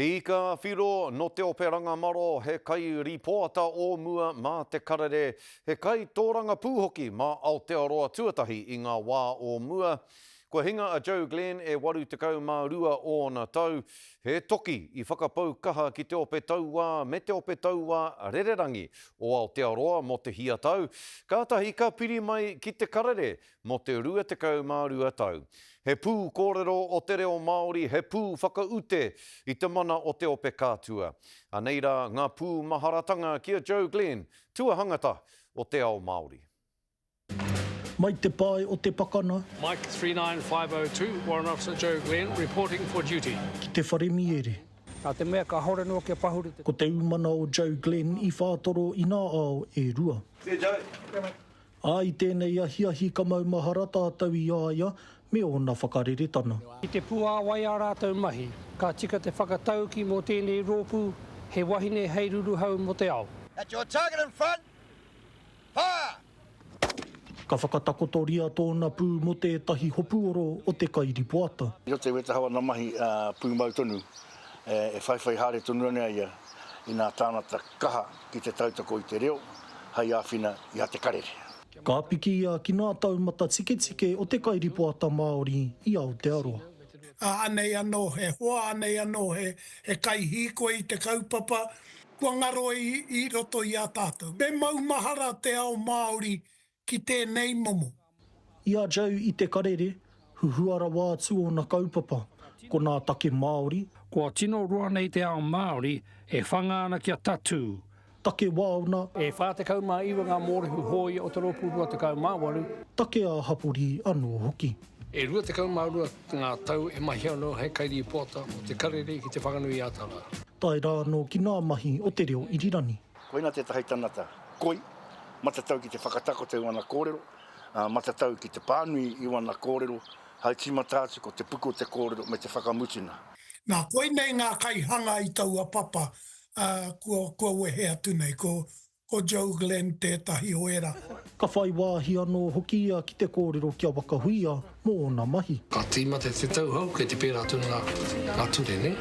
He ika a Whiro nō Te Ope Rangamaro, he kairīpoata o mua mā Te Karere, he kaitōrangapū hoki mā Aotearoa Tuatahi i ngā wā o mua. Kua hinga a Joe Glenn e 82 ōna tau, he toki i whakapau kaha ki Te Ope Tauā me Te Ope Tauā Rererangi o Aotearoa mō te hia tau, kātahi ka piri mai ki Te Karere mō te 22 tau. He pū kōrero o te reo Māori, he pū whakaute i te mana o te ope kātua. Anei rā ngā pū maharatanga ki a Joe Glenn, tuahangata o te ao Māori. Mai te pae o te pakana. Mike 39502, Warrant Officer Joe Glenn, reporting for duty. Ki te whare miere. Nā te mea kāore noa kia pahuri te. Ko te umana o Joe Glenn i whātoro i nā ao e rua. See you Joe. Ā, i tēnei ahiahi ka maumahara tātou i a ia me ōna whakareretana. Ki te puāwai ā rātou mahi, ka tika te whakatauki mō tēnei rōpū, he wahine hei ruruhau mō te ao. At your target in front, fire! Ka whakatakotoria tōna pū mō tētahi hopuoro o te kairipoata. I roto i wētaha o ana mahi pūmau tonu, e whaiwhai haere tonu ana ia i nā tāngata kaha ki te tautoko i te reo hai āwhina i a Te Karere. Ka piki ia ki ngā taumata tiketike o te kairipoata Māori i Aotearoa. Ā, anei anō he hoa, anei anō he, he kaihīkoi i te kaupapa, kua ngaro i, i roto i a tātou. Me maumahara te ao Māori ki tēnei momo. I a Joe i Te Karere, huhua rawa atu ōna kaupapa, ko nā take Māori. Kua tino roa nei te ao Māori e whanga ana kia tatū. Take waona. E 49 ngā mōrehu hōia o te Rōpū 28. Take ā-hapori anō hoki. E 22 ngā tau e mahi anō hei kairīpoata mō Te Karere ki Te Whanganui-a-Tara. Tae rā anō ki nā mahi o te reo irirangi. Koina tētahi tangata koi, matatau ki te whakatakoto i wana kōrero, ā, matatau ki te pānui i wana kōrero, hai tīmata atu ko te puku o te kōrero me te whakamutuna. Nā, koinei ngā kaihanga i taua papa, ā, kua, kua wehe atu nei, ko, ko Joe Glenn tētahi o ērā. Ka whai wāhi anō hoki ia ki te kōrero ki a Waka Huia mō ōna mahi. Ka tīmata te tau hou, kei te pērā tonu ngā, ngā ture, nē?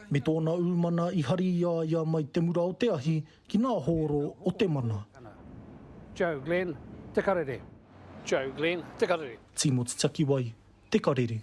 Me tōna ūmana i hari i a ia mai te mura o te ahi ki ngā hōro o te mana. Joe Glenn, Te Karere. Joe Glenn, Te Karere. Tīmoti Takiwai, Te Karere.